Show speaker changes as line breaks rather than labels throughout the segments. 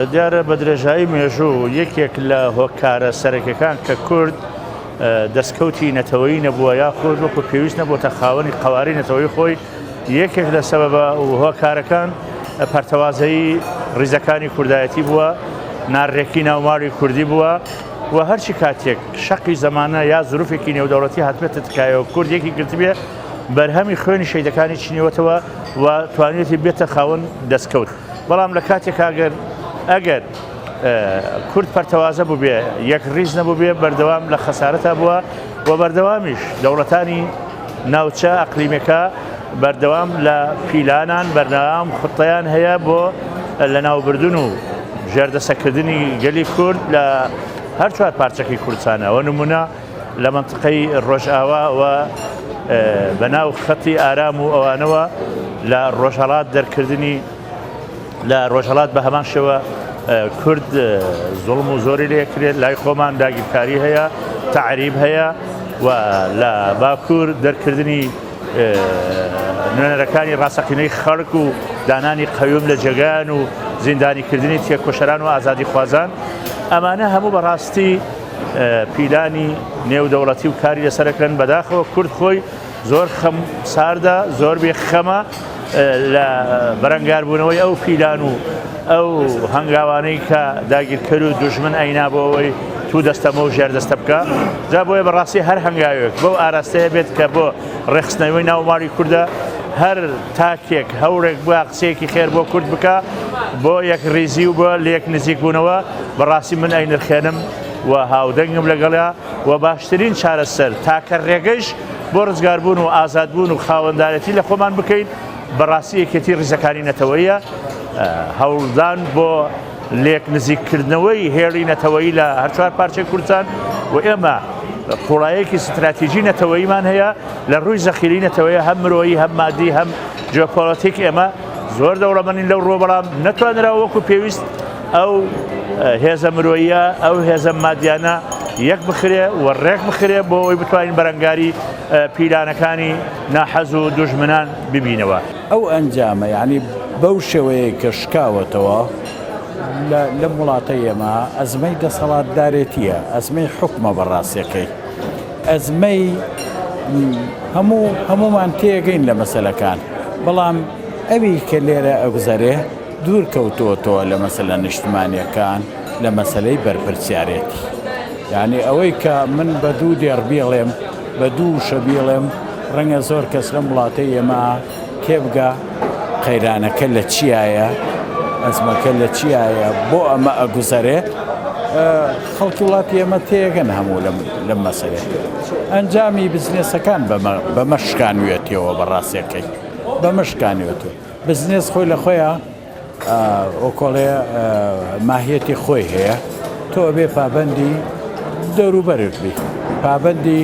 دیارە بە درێژایی مێژوو یەکێک لە هۆکارە سەرەکیەکان کە کورد دەستکەوتی نەتەوەیی نەبووە یاخود وەکو پێویست نەبووتە خاوەنی قەوارەی نەتەوەی خۆی یەکێک لە سەبەبە و هۆکارەکان پەرتەوازەیی ڕیزەکانی کوردایەتی بووە، ناڕێکی ناوماڵی کوردی بووە و هەرچی کاتێک شەقی زەمانە یا زروفێکی نێودەوڵەتی هاتبێتە تکایەوە کورد یەکی گرتبێ بەرهەمی خوێنی شەیدەکانی چنیوەتەوە و توانیویەتی بێتە خاوەن دەستکەوت. بەڵام لە کاتێکا گەر ئەگەر کورد پەرتەوازە بووبێ یەک ڕیز نەبووبێ بەردەوام لە خەسارەتا بووە و بەردەوامیش دەوڵەتانی ناوچە ئەقلیمەکە بەردەوام لە پیلانان بەردەوام خوتەیان هەیە بۆ لەناوبردن و ژێردەسەکردنی گەلی کورد لە هەر چوار پارچەکەی کوردستانەوە نمونە لە مەنتقەی ڕۆژئاوا و بە ناو خەتی ئارام و ئەوانەوە لە ڕۆژهەڵات دەرکردنی لە ڕۆژهەڵات بە هەمان شێوە کورد زوڵم و زۆری لێکرێت لای خۆمان داگیرکاری هەیە تەعریب هەیە و لە باکوور دەرکردنی نوێنەرەکانی ڕاستەقینەی خەڵک و دانانی قەیوم لە جێگایان و زیندانیکردنی تێکۆشەران و ئازادیخوازان ئەمانە هەموو بەڕاستی پیلانی نێودەوڵەتی و کاری لەسەرەکەن بەداخەوە کورد خۆی زۆر خەم ساردە زۆر بێ خەمە لە بەرەنگاربوونەوەی ئەو پیلان و ئەو هەنگاوانەی کە داگیرکەر و دوژمن ئەینا بۆ ئەوەی تو دەستەمە و ژێر دەستە بکە جا بۆیە بەڕاستی هەر هەنگاوێک بەو ئاراستەیە بێت کە بۆ ڕێخستنەوەی ناو ماڵی کوردە هەر تاکێک هەوڵێک بووە قسەیەکی خێر بۆ کورد بکە بۆ یەک ریزی و بۆ لێک نزیک بوونەوە بەڕاستی من ئەینرخێنم و هاودەنگم لەگەڵیا و باشترین چارەسەر تاکە ڕێگەیش بۆ ڕزگاربوون و ئازادبوون و خاوەندارێتی لە خۆمان بکەین بەڕاستی یەکێتی ڕیزەکانی نەتەوەیە هەوڵدان بۆ لێک نزیککردنەوەی هێڵی نەتەوەیی لە هەرچوار پارچەی کوردستان و ئێمە قوڵایەکی ستراتیژی نەتەوەییمان هەیە لە ڕووی زەخیری نەتەوەیە هەم مرۆیی هەم مادی هەم جیۆپۆلەتیک ئێمە زۆر دەوڵەمەنین لەو ڕووە بەڵام نەتوانراوە وەکو پێویست ئەو هێزە مرۆییە ئەو هێزە مادیانە یەک بخرێ و ڕێک بخرێ بۆ ئەوەی بتوانین بەرەنگاری پیلانەکانی ناحەز و دوژمنان ببینەوە.
ئەو ئەنجامە یانی بەو شێوەیەی کە شکاوەتەوە لەم وڵاتەی ئێمە ئەزمەی دەسەڵاتدارێتییە، ئەزمەی حوکمە بە ڕاستیەکەی. ئەزمەی هەموو هەموومان تێگەین لە مەسەلەکان بەڵام ئەوی کە لێرە ئەگوزەرێ دوور کەوتۆتەوە لە مەسەلە نیشتمانیەکان لە مەسەلەی بەرپرسیارێتی یعنی ئەوەی کە من بە دوو دێڕ بیڵێم بە دوو وشە بیڵێم ڕەنگە زۆر کەس لەم وڵاتەی ئێمە تێبگا قەیرانەکە لە چیایە، ئەزمەکە لە چیایە، بۆ ئەمە ئەگوزەرێ، خەڵکی وڵاتی ئێمە تێگەن هەموو لەم مەسەلەیە. ئەنجامی بزنێسەکان بەمە شکانویەتیەوە بە ڕاستیەکەی بەمە شکانویەتەوە. بزنێس خۆی لە خۆیان ئۆکۆڵێ ماهیەتی خۆی هەیە تۆ ئەبێ پابەندی دەوروبەرت بی پابەندی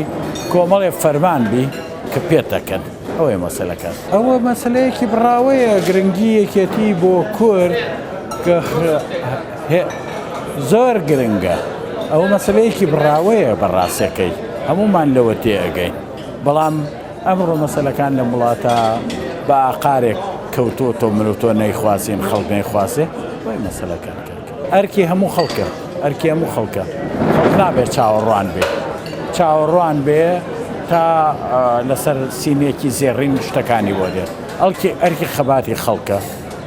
کۆمەڵێ فەرمان بی کە پێت دەکەن ئەوەیە مەسەلەکە. ئەوە مەسەلەیەکی بڕاوەیە گرنگی یەکێتی بۆ کورد کە زۆر گرنگە ئەوە مەسەلەیەکی بڕاوەیە بە ڕاستەکەی هەمومان لەوە تێئەگەین بەڵام ئەمڕۆ مەسەلەکان لەم وڵاتە بە ئاقارێک کەوتۆتەوە من و تۆ نەیخوازین خەڵک نەیخوازێ وای مەسەلەکان کاکە ئەرکی هەموو خەڵکە ئەرکی هەموو خەڵکە خەڵک نابێت چاوەڕوان بێ چاوەڕوان بێ تا لەسەر سینێکی زێڕین شتەکانی بۆ دێت ئەڵکی ئەرکی خەباتی خەڵکە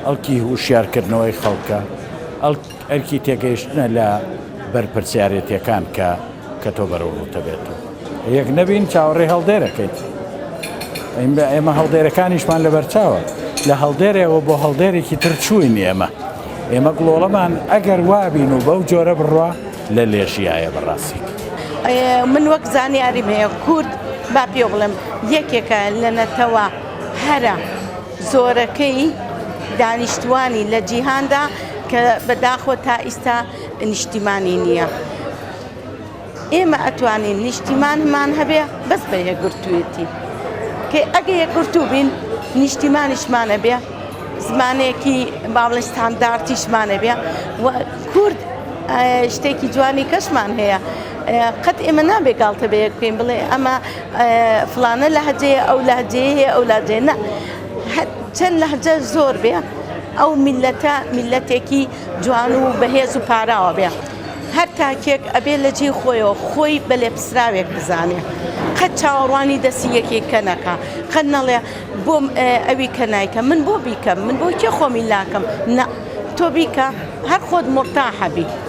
ئەڵکی هوشیارکردنەوەی خەڵکە ئەرکی تێگەیشتنە لە بەرپرسیارێتیەکان کە کە تۆ بەرەو ڕووتە بێتەوە یەک نەبین چاوەڕێ هەڵدێرەکەیت ئێمە هەڵدێرەکانیشمان لەبەرچاوە لە هەڵدێرەوە بۆ هەڵدێرێکی تر چوین ئێمە ئێمە گڵۆڵەمان ئەگەر وابین و بەو جۆرە بڕوا لە لێژیایە بەڕاستی.
من وەک زانیاریم هەیە کورد با پێ بڵێم یەکێکە لە نەتەوە هەرە زۆرەکەی دانیشتوانی لە جیهاندا کە بەداخۆ تا ئیستا نیشتیمانی نییە. ئێمە ئەتوانین نیشتیمانمان هەبێ بەس بە یەکگرتوویەتی کە ئەگە یەکگرتوو بین نیشتیمانیشمان هەبێ زمانێکی با بڵێن ستاندارتیشمان هەبێ و کورد شتێکی جوانی کەشمان هەیە قەت ئێمە نابێ گاڵتە بە یەک بکەین بڵێ ئەمە فلانە لەهجەیە ئەو لەهجەیە هەیە ئەو لەهجەیە نا چەند لەهجە زۆر بێ. ئەو میللەتە میللەتێکی جوان و بەهێز و پاراوە بێ. هەر تاکێک ئەبێ لە جێی خۆیەوە خۆی بە لێپسراوێک بزانێ. قەت چاوەڕوانی دەستی یەکێک کە نەکا. قەت نەڵێ بۆم ئەوی کە نایکە من بۆ بیکەم من بۆ کێ خۆمی لاکەم نا تۆ بیکە هەر خۆت مورتاحە بی.